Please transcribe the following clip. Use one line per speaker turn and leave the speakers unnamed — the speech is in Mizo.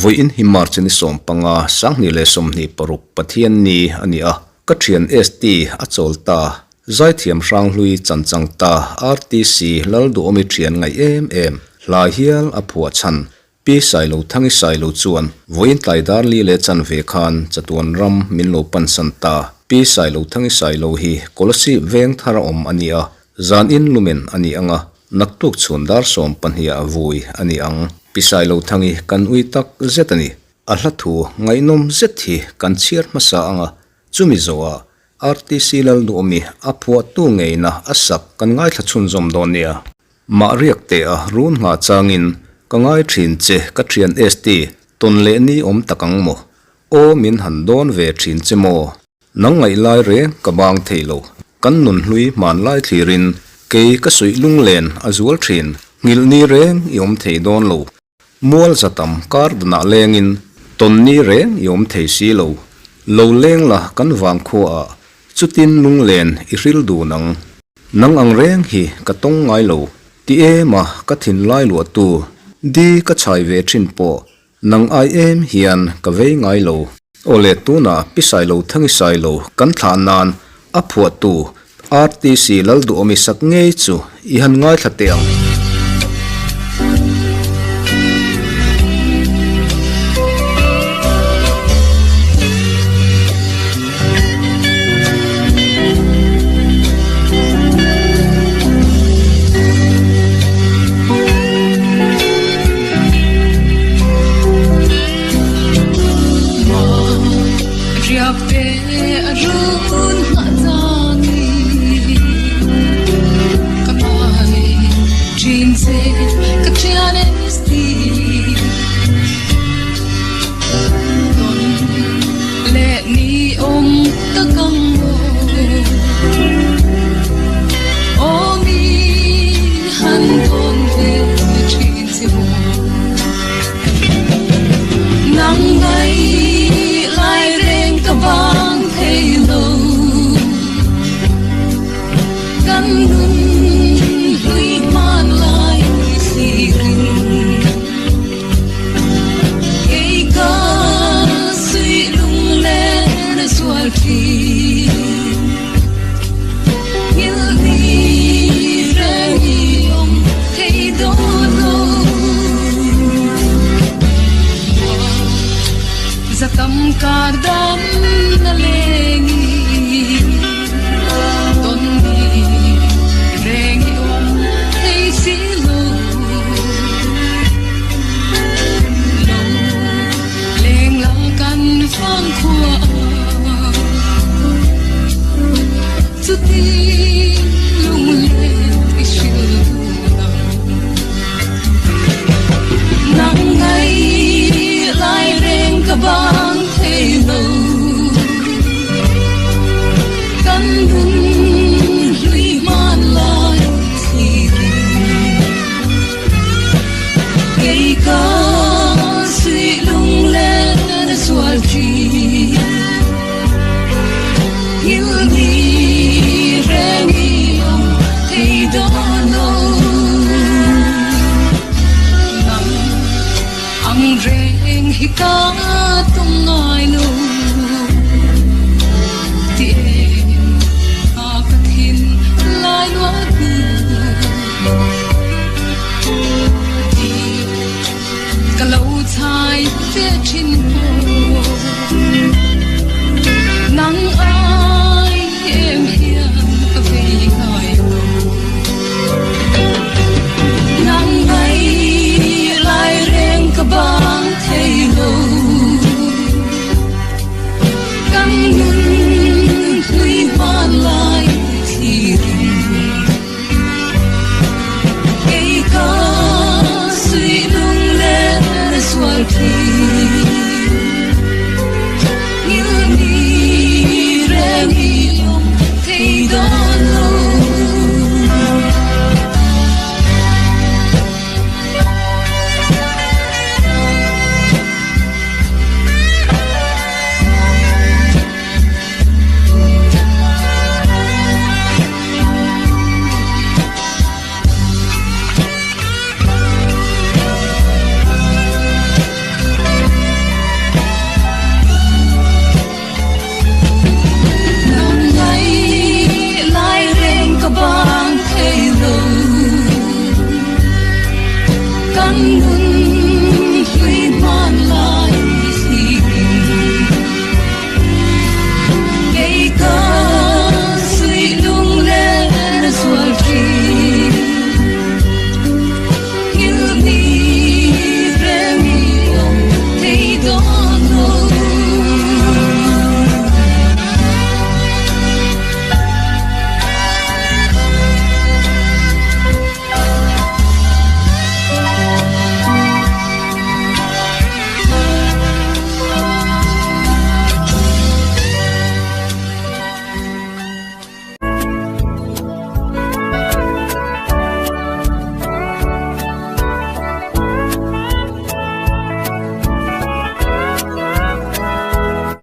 Vawiin hi March ni 15, 2026 Pathianni a ni a, ka thian ST a chawl ta, Zaithiam Hranghlui chanchang ta RTC Lalduhawmi thian ngaih em em, hla hial a phuah chhan Pi Sailo Thangi Sailo chuan vawiin tlai dar li leh chanve khan chatuan ram min lo pansan ta. Pi Sailo Thangi Sailo hi Kolasib veng thar a awm a ni a, zan in lumen a ni ang a, naktuk chhun dar 12 ah vui a ni ang. Pi Sailo Thangi kan ui tak zet a ni. A hla thu ngaihnawm zet hi kan chhiar hmasa ang a, chumi zawhah RTC Lalduhawmi a phuahtu ngeina a sak kan ngaithla chhunzawm dawn nia. Mah riak teh a run nghah changin ka ngai thin che ka thian ST tawn leh ni awm tak ang maw? Aw min han dawn ve thin che maw? Nang ngaih lai reng ka bang thei lo kan nun hlui hman lai thlirin kei ka suih lunglen a zual thin nghilh ni reng i awm thei dawn lo mual zatam kar danah lengin tawn ni reng i awm thei si lo lo leng la kan vangkhua ah chutin lunglen i hril dun ang. Nang ang reng hi ka tawng ngai lo, ti em a ka thinlai luah tu, di ka chhai ve thin pawh, nang ai em hian ka vei ngai lo. Aw le tunah Pi Sailo Thangi Sailo kan thlah nan a phuahtu RTC Lalduhawmi sak ngei chu i han ngaithla teh ang.